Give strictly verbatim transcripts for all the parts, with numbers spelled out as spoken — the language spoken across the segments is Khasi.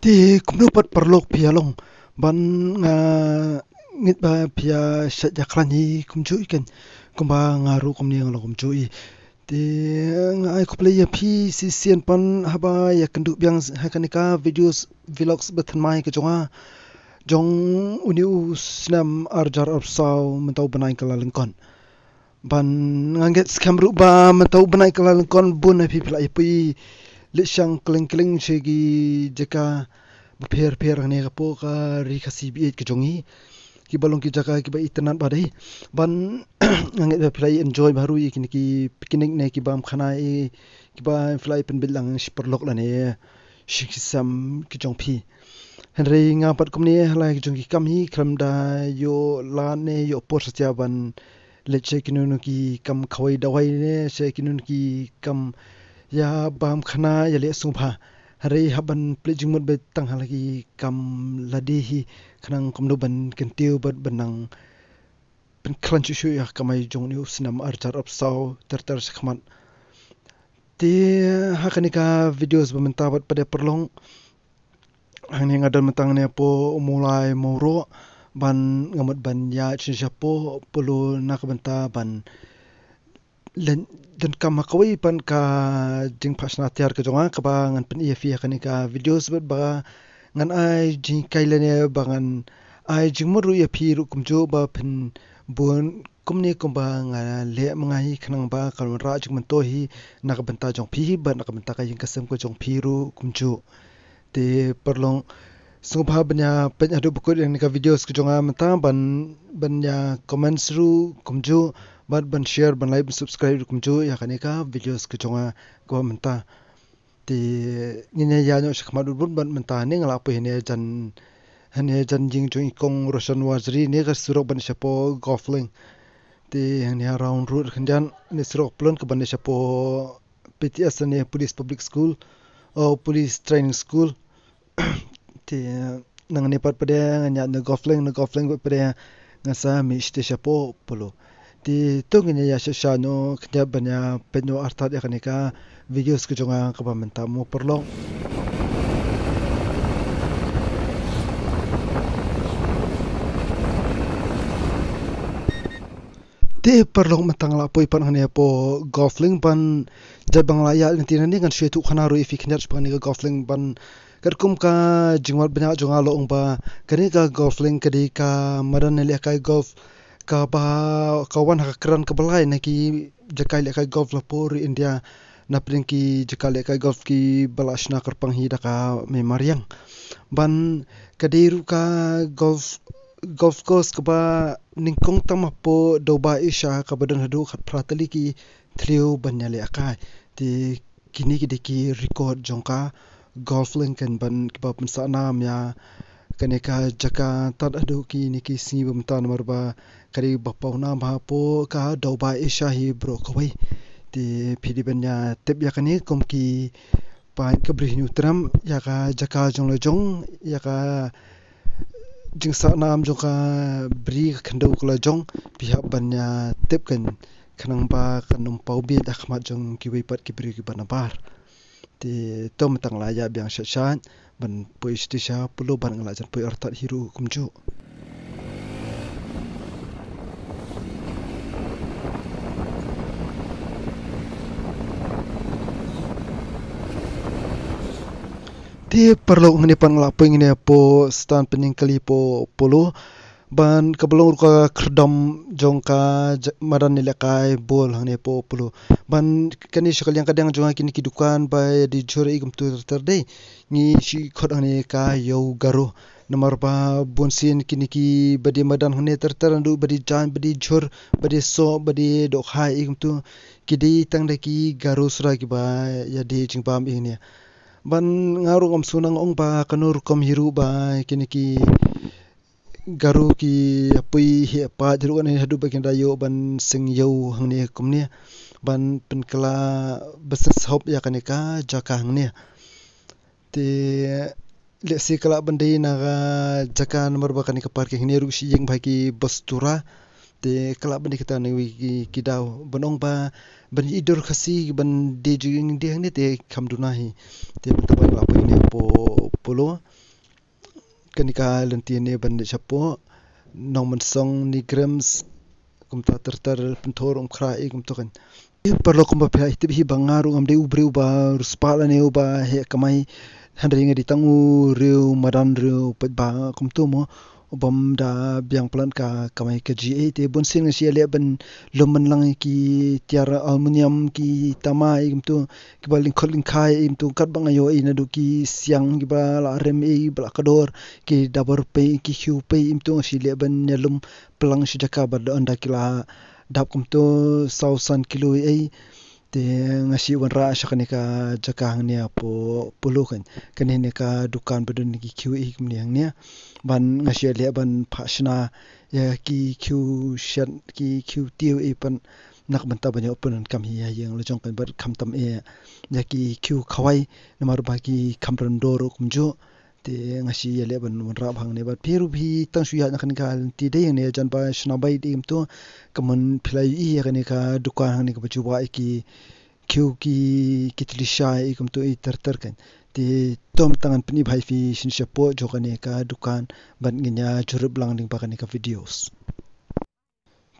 Te kumno pat paralok phi ïa long, ban nga ngeit ba phi ïa shait ïa khlaiñ hi kumjuh hi kein, kumba nga ruh kumne nga long kumjuh hi. Te nga ai khublei ïa phi shisien pat haba ïa kynduh biang ha kane ka videos vlogs ba thymmai ka jong nga jong une u snem ar hajar arphew saw mynta u bnai Kyllalyngkot. Ban nga ngeit skhem ruh ba mynta u bnai Kyllalyngkot bun na phi phi la ïa poi leit shang kylleng kylleng sha ki jaka bapher pher hangne hapoh ka ri Khasi ba ïeit ka jong ngi, kiba long ki jaka kiba itynnad bha dei. Ban nga ngeit ba phi la ïa enjoy bha ruh ïa kine ki picnic ne ki bam khana ïa kiba phi la ïa pynbeit lang sha ki paralok lane sha ki sem ki jong phi. Hynrei nga pat kumne ha la ki jong ki kam hi khlem da ïoh lad ne ïoh por satia ban leit sha kino kino ki kam khawai dawai ne sha kino kino ki kam ïa bam khana ïa leh sngewbha. Hynrei hap ban plie jingmut beit tang ha la ki kam lade hi khnang kumno ban kyntiew bad ban nang pynkhlaiñ shuh shuh ïa ka kamai jong une u snem ar hajar arphew saw ter ter shakhmat. Te ha kane ka videos ba mynta bad pat de paralok, hangne nga don mynta hangne hapoh Mawlai Mawroh, ban nga mut ban ïaid sha shapoh Polo na ka bynta ban leit donkam ha kawei pat ka jingphah shna tiar ka jong nga kaba ngan pyni ïa phi ha kane ka videos bad ba ngan ai jinghikai lane ba ngan ai jingmut ruh ïa phi ruh kumjuh ba phin bun kumne kumba nga leh ma nga hi khnang ba kan wanrah jingmyntoi hi na ka bynta jong phi hi bad na ka bynta ka ïing ka sem ka jong phi ruh kumjuh. Te paralok sngewbha ban ïa peit haduh ba kut ïa kane ka videos ka jong nga mynta ban ban ïa comments ruh kumjuh bad ban share ban like ban subscribe ruh kumjuh ïa kane ka videos ka jong nga kaba mynta. Te ngin ïa ïaid noh shakhmat bun bun bad mynta hangne nga la poi hangne jan hangne jan ïing jong i kong Roshan Warjri ne ka surok ban shapoh Golf Link. Te hangne ha Round Road khyndiat ne surok plan ka ban shapoh P T S ne Police Public School o Police Training School. Te nangne pat pat de ngan ïaid na Golf Link, na Golf Link pat pat de ngan sa mih shatei shapoh Polo. Te to ngin ïa sha sha noh khyndiat ban ïa peit noh artat ïa kane ka videos ka jong nga kaba mynta mo paralok. Te paralok mynta nga la poi pat hangne hapoh Golf Link ban jait ba nga la ïaid lynti nangne ngan shu ïathuh khana ruh ïa phi khyndiat shaphang kane ka Golf Link ban katkum ka jingmut bniah jong nga la ong ba kane ka Golf Link ka dei ka madan ïalehkai golf kaba ka wan ha ka kyrdan kaba lai na ki jaka ïalehkai golf la pur India, na pdeng ki jaka ïalehkai golf kiba la shna kyrpang hi da ka mei mariang. Ban ka dei ruh ka golf golf course kaba nyngkong tam hapoh Dewba Asia kaba don haduh khatphra tylli ki thliew ban ïalehkai. Te kine ki dei ki record jong ka Golf Link kan ban kiba pynsah nam ïa kane ka jaka tad haduh kine ki sngi ba mynta namar ba ka dei ba paw nam hapoh ka Dewba Asia hi baroh kawei. Te phi dei ban ïa tip ïa kane kum ki paid ka Bri Hynñiewtrep ïa ka jaka jong la jong ïa ka jingsah nam jong ka Bri ka khyndew ka la jong phi hap ban ïa tip kan khnang ba kan ym paw bieit ha khmat jong kiwei pat ki briew kiba nabar. Te to mynta nga la ïaid biang sha sha ban poi shatei sha Polo ban nga la jan poi artat hi ruh kumjuh. Te paralok ngan ïa pan nga la poi ngan ïa poi stan pynning kali hapoh Polo. Ban kaba long ruh ka khyrdom jong ka madan ïalehkai bol hangne hapoh Polo. Ban kane sha ka liang ka diang jong nga kine ki dukan ba dei jhur ïa i kumtu ter ter dei ngi shu khot hangne ka ïew Garo. Namar ba bun sien kine kiba dei madan hangne ter ter naduh ba dei jaiñ ba dei jhur ba dei soh ba dei dohkha ïa i kumtu ki dei tang da ki Garo shuh kiba ïa dei jingbam ïa hangne. Ban nga ruh ngam sngewthuh ong ba kano rukom hi ruh ba kine ki Garo ki ïa poi hi pat ruh kane haduh ba kin da ïoh ban seng ïew hangne kumne ban pynkylla ba sngewsih hok ïa kane ka jaka hangne. Te lehse ka lah ban dei na ka jaka namar ba kane ka parking hangne ruh shi ïeng ba ki bus tour. Te ka lah ban dei kata na kiwei ki daw ban ong ba ban ïohi dur Khasi ban dei jingdei hangne te kham duna hi. Te mynta ba nga la poi hangne hapoh Polo. Kane ka lynti ne ban dei shapoh Nongmynsong, NEIGRIHMS, kumta ter ter, Pynthor, Umkhrah, i kumta kan. I paralok, kumba phi la tip hi ba nga ruh ngam dei u briew ba riewspah lane uba heh kamai, hynrei nga dei tang u riew madan, riew paidbah kumta mo, u bym da biang palat ka kamai kajih. Te bun sien nga shu ïaleh ban lum man lang ki tiar aluminium, ki tama, i kumta, kiba lyngkhot lyngkhai, i kumta, katba nga ïohi naduh ki siang kiba la rem, i ba la kdor, ki dabor pei, ki khiew pei, i kumta, nga shu leh ban ïalum plang sha jaka bad ynda ki la dap kumta saw san kilo ei. Te nga shu wanrah sha kane ka jaka hangne hapoh Polo kan. Kane ne ka dukan ba don ki khiew ei kumne hangne. Ban nga shu leh ban phah shna ïa ki khiew shet, ki khiew tiew ei pat, na ka bynta ban ïoh pyndonkam hi ha ïing la jong kan, bad khamtam eh ïa ki khiew khawai, namar ba ki kham don dor kumjuh. Te nga shu ïaleh ban wanrah hangne bad phi ruh phi tang shu ïaid na kane ka lynti dei hangne, jan ba shna beit i kumta, kumne phi la ïohi ïa kane ka dukan hangne kaba ju wah ïa ki khiew, ki, ki tylli sha, i kumta, i ter ter kan. Te to mynta ngan pyni bha ïa phi shane shapoh jong kane ka dukan bad ngin ïa jurip lang lyngba kane ka videos.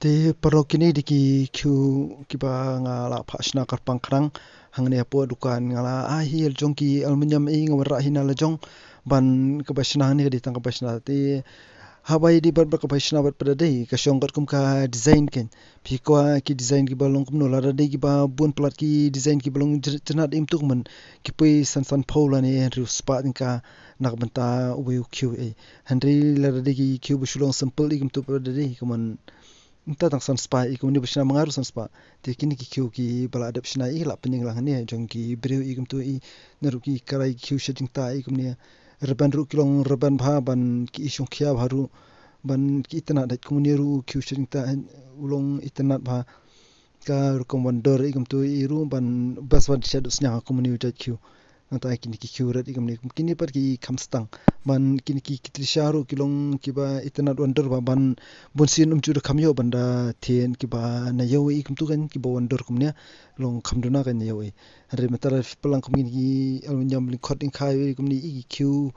Te paralok, kine dei ki khiew kiba nga la phah shna kyrpang khnang hangne hapoh dukan. Nga la ai hi la jong ki aluminium, i nga wanrah hi na la jong, ban kaba shna hangne ka dei tang kaba shna. Te haba ïadei bad, bad kaba shna bad pat da dei ka shong katkum ka design kan. Phi kwah ki design kiba long kumno, lada dei kiba bun palat, ki design kiba long jyr-, jyrnat, i kumta, kumne ki poi san san phew lane hynriew spah tyngka na ka bynta uwei u khiew ei. Hynrei lada dei ki khiew ba shu long simple, i kumta, pat da dei kumne mynta tang san spah, i kumne ba shna ma nga ruh san spah. Te kine ki khiew kiba la dep shna, i la pyni lang hangne jong ki briew, i kumta, i naduh ki karai, ki khiew shet jingtah, i kumne rben ruh ki long rben bha, ban ki i shongkhia bha ruh, ban ki itynnad, kumne ruh khiew shet jingtah u long itynnad bha. Ka rukom wan dor, i kumta, i ruh ban best wan shet u sniang kumne u jait khiew. Nangta kine ki khiew rit, i kumne, kine pat ki kham stang. Ban kine ki, ki tylli sha ruh ki long kiba itynnad wan dor bha, ban bun sien ym ju da kham ïoh ban da thied kiba na ïew, i kumta kan, kiba wan dor kumne long kham duna kan na ïew ei. Hynrei mynta lada phi plang kum kine ki aluminium lyngkhot lyngkhai kumne, i ki khiew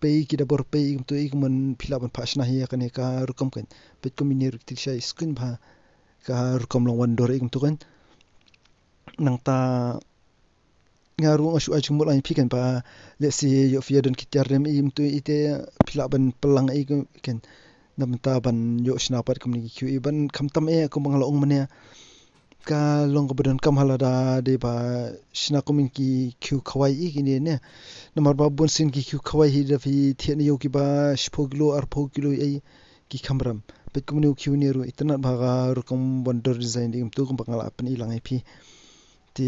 pei, ki dabor pei, i kumta, i kumne phi lah ban phah shna hi ïa kane ka rukom kan. Peit kum ine ruh ki tylli sha, i skun bha, ka rukom long wan dor, i kumta kan. Nangta nga ruh nga shu ai jingmut lang ïa phi kan ba lehse ïoh phi ïa don ki tiar rem, i kumta, i te phi lah ban plang, i kan, na bynta ban ïoh shna pat kumne ki khiew, i ban khamtam eh kumba nga la ong mynne. Ka long kaba donkam ha lada dei ba shna kumne ki khiew khawai, i kine ne. Namar ba bun sien ki khiew khawai hi da phi thied na ïew kiba shiphew kilo, arphew kilo, i ki kham rem. Peit kumne u khiew ne ruh itynnad bha, ka rukom wan dor design, i kumta, kumba nga la pyni lang ïa phi. Te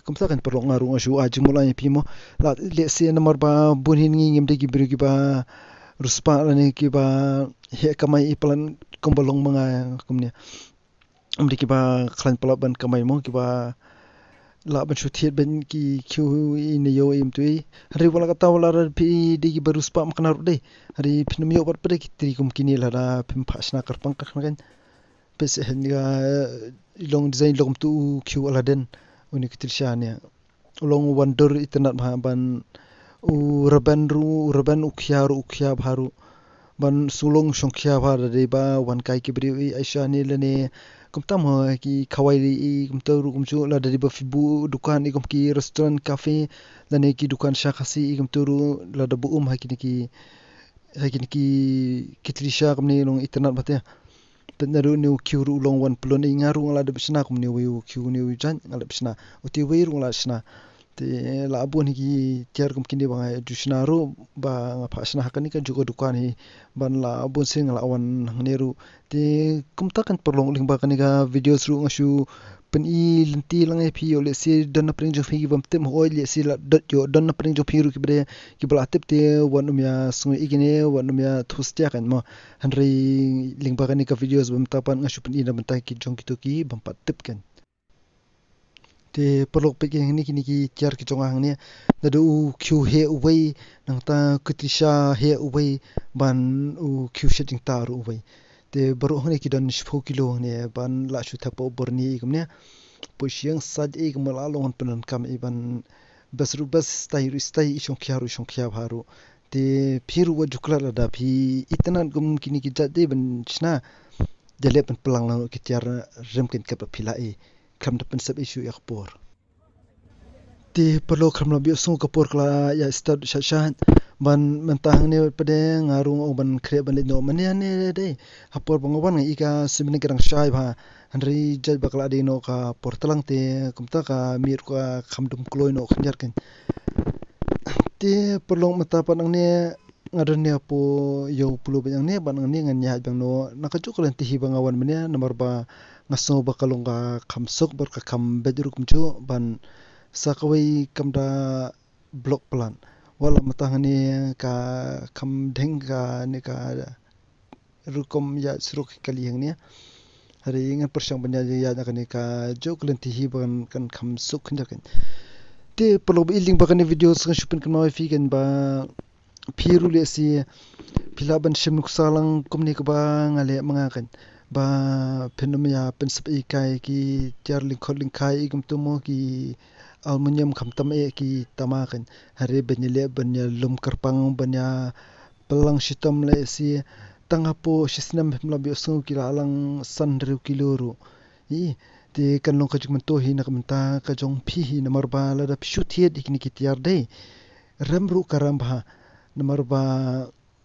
kumta kan paralok, nga ruh nga shu ai jingmut lang ïa phi mo. La, lehse namar ba bun hi na ngi ngim dei ki briew kiba riewspah lane kiba heh kamai, i palat kumba long ma nga kumne. Ym dei kiba khlaiñ palat ban kamai mo, kiba lah ban shu thied ban ki khiew i na ïew, i kumta. Hynrei wat la katta, wat la phi dei kiba riewspah, ma kane ruh dei. Hynrei phin ym ïoh pat pat da ki tri kum kine lada phim phah shna kyrpang khnang kan. Peit seh, ha kane ka, i long design long kumta u khiew Aladdin, une ki tylli sha ne. U long wan dor itynnad bha, ban u rben ruh, u rben u khia ruh, u khia bha ruh. Ban shu long shongkhia bha, da dei ba wan kai ki briew, i ai sha ne lane kumta mo, ki khawai, i kumta ruh kumjuh. Lada dei ba phi buh dukan, i kum ki restaurant, cafe, lane ki dukan sha Khasi, i kumta ruh, lada buh um ha kine ki, ha kine ki, ki tylli sha kumne long itynnad bha te. Peit naduh une u khiew ruh u long wan pyllun, i nga ruh nga la dep shna kumne uwei u khiew, une u jait nga la dep shna. Uti uwei ruh nga la shna. Te la bun hi ki tiar kum kine ba nga ju shna ruh, ba nga phah shna ha kane kajuh ka dukan hi. Ban la bun sien nga la wan hangne ruh. Te kumta kan paralok, lyngba kane ka videos ruh nga shu pyni lynti lang ïa phi, ïoh lehse don na pdeng jong phi ki bym tip, hooid lehse la don, ïoh don na pdeng jong phi ruh kiba dei, kiba la tip, te wat nym ïa sngew ïeit ïa kine, wat nym ïa thuh satia kan mo. Hynrei lyngba kane ka videos ba mynta pat nga shu pyni na bynta ki jong kito ki bym pat tip kan. Te paralok, peit hangne kine ki tiar ki jong nga hangne. Naduh u khiew heh uwei, nangta ki tylli sha heh uwei, ban u khiew shet jingtah ruh uwei. Te baroh hangne ki don shiphew kilo hangne, ban la shu thep ha u bor ne i kumne. Poi sha ïing sait i kumne, la long ban pyndonkam i ban best ruh best, stai ruh stai, i shongkhia ruh i shongkhia bha ruh. Te phi ruh wat ju klet lada phi itynnad kum kine ki jait dei ban shna, da leh pynplang lang ki tiar, rem keiñ katba phi lah i, khlem da pynsep i shuh ïa ka por. Te paralok, khlem la biang sngew ka por ka la ïa stad sha sha ban mynta hangne pat de nga rung ong ban khreh ban leit noh mynne ne dei. Ha por ba nga wan nga i ka simining ka dang shai bha. Hynrei jait ba ka la dei noh ka por tlang te kumta ka miet ka kham dum kloi noh khyndiat keiñ. Te paralok, mynta pat nangne nga don ne hapoh ïew pulu ba nangne, ba nangne ngan ïaid biang noh na kajuh ka lynti hi ba nga wan mynne namar ba nga sngew ba ka long ka kham suk bad ka kham beit ruh kumjuh ban sa kawei kam da block plan. Wat la mynta hangne ka kham dheng kane ka rukom ïa surok kali hangne. Hynrei ngan pyrshang ban ïa ïa na kane kajuh ka lynti hi ba kan kham suk khyndiat keiñ. Te paralok ba i lieng ba kane video, sa nga shu pynkynmaw ïa phi keiñ ba phi ruh lehse phi lah ban shim nuksa lang kumne kaba nga leh ma nga keiñ, ba phin ym ïa pynsep ei kai ki tiar lyngkhot lyngkhai i kumtu mo, ki aluminium khamtam eh ki tama keiñ. Hynrei ban ïa leh ban ïa lum kyrpang ban ïa pynlang shitom lehse tang hapoh shi snem phim lah biang sngew ki la lang san hynriew kilo ruh. I te kan long ka jingmyntoi hi na ka bynta ka jong phi hi namar ba lada phi shu thied ïa kine ki tiar dei, rem ruh ka rem bha namar ba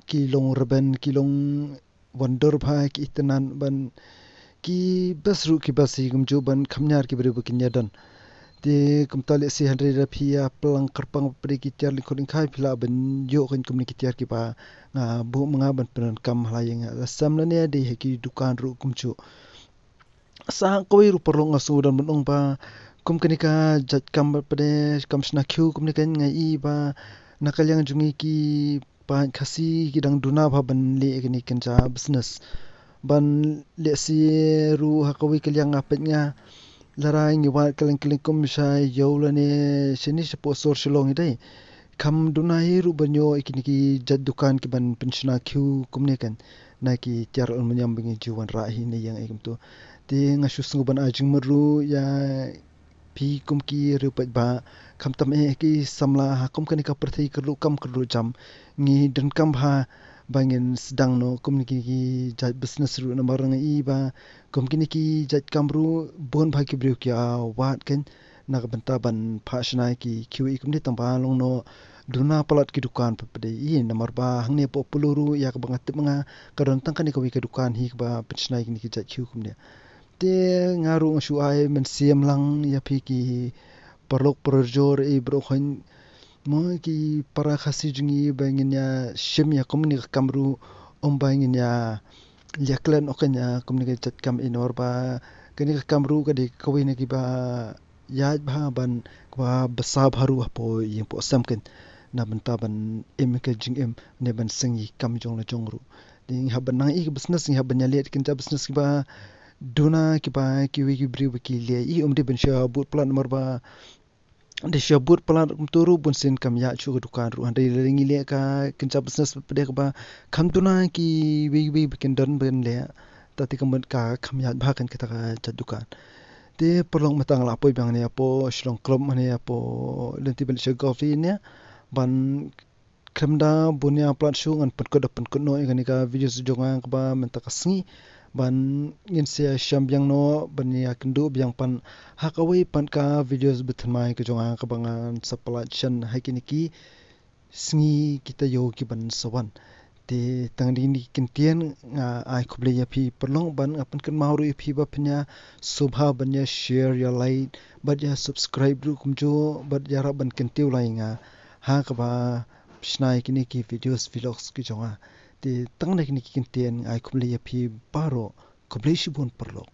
ki long rben, ki long wonder bha, ki itynnad ban ki best ruh ki best hi kumjuh ban kham ñiar ki briew ba kin ïa don. Te kumta lehse hynrei lada phi ïa pynlang kyrpang pat de ki tiar lyngkhot lyngkhai phi lah ban ïoh keiñ kumne ki tiar kiba nga buh ma nga ban pyndonkam ha la ïing ha la sem lane dei ha ki dukan ruh kumjuh. Sa kawei ruh paralok nga sngew don ban ong ba kum kane ka jait kam pat de kam shna khiew kumne keiñ nga i ba na ka liang jong ngi ki paid Khasi ki dang duna bha ban leh kane kynja business. Ban lehse ruh ha kawei ka liang nga peit nga lada ngi wad kylleng kylleng kum sha ïew lane shane shapoh sor Shillong hi dei, kham duna hi ruh ban ïoh ïa kine ki jait dukan ki ban pynshna khiew kumne keiñ na ki tiar aluminium ba ngi ju wanrah hi na ïing ei kumtu. Te nga shu sngew ban ai jingmut ruh ïa phi kum ki riewpaidbah, khamtam eh ki samla ha kum kane ka pyrthei kyrduh kam kyrduh jam, ngi donkam bha ba ngin sdang noh kum kine ki jait business ruh namar nga i ba kum kine ki jait kam ruh bun bha ki briew ki ïa wad keiñ na ka bynta ban phah shna ki khiew i kumne, tang ba long noh duna palat ki dukan pat de i namar ba hangne hapoh Polo ruh ïa kaba nga tip ma nga ka don tang kane kawei ka dukan hi kaba pynshna ïa kine ki jait khiew kumne. Te nga ruh nga shu ai mynsiem lang ïa phi ki paralok parajor i baroh khoiñ mo ki para Khasi jong ngi ba ngin ïa shim ïa kumne ka kam ruh, ym ba ngin ïa ïa klet noh keiñ ïa kumne ka jait kam i namar ba kane ka kam ruh ka dei kawei na kiba ïaid bha ban kaba bsa bha ruh hapoh ïing poh sem keiñ na bynta ban im ka jingim ne ban seng ïa ki kam jong la jong ruh. Te ngi hap ban nang i ka business, ngi hap ban ïa leh kynja business kiba duna kiba kiwei ki briew ba ki leh i, ym dei ban shu bud palat namar ba dei shu bud palat kumtu ruh bun sien kam ïaid shuh ka dukan ruh, hynrei lada ngi leh ka kynja business pat de kaba kham duna kiwei kiwei ba kin don ban leh, ta te ka mut ka kham ïaid bha keiñ kata ka jait dukan. Te paralok, mynta nga la poi biang ne hapoh Shillong Club mane hapoh lynti ban leit sha golf ne ban khlem da bun ïa palat shuh, ngan pynkut da pynkut noh ïa kane ka video jong nga kaba mynta ka sngi ban ngin sa ïashem biang noh ban ïakynduh biang pat ha kawei pat ka video ba thymmai ka jong nga kaba ngan sa pynlait shen ha kine ki sngi ki taïew ki ban sa wan. Te tang kine ki kyntien nga ai khublei ïa phi paralok, bad nga pynkynmaw ruh ïa phi ba phin ïa sngewbha ban ïa share, ïa like bad ïa subscribe ruh kumjuh bad ïarap ban kyntiew lang ïa nga ha kaba shna ïa kine ki videos vlogs ki jong nga. Te tang kine ki kyntien nga ai khublei ïa phi baroh. Khublei shibun paralok.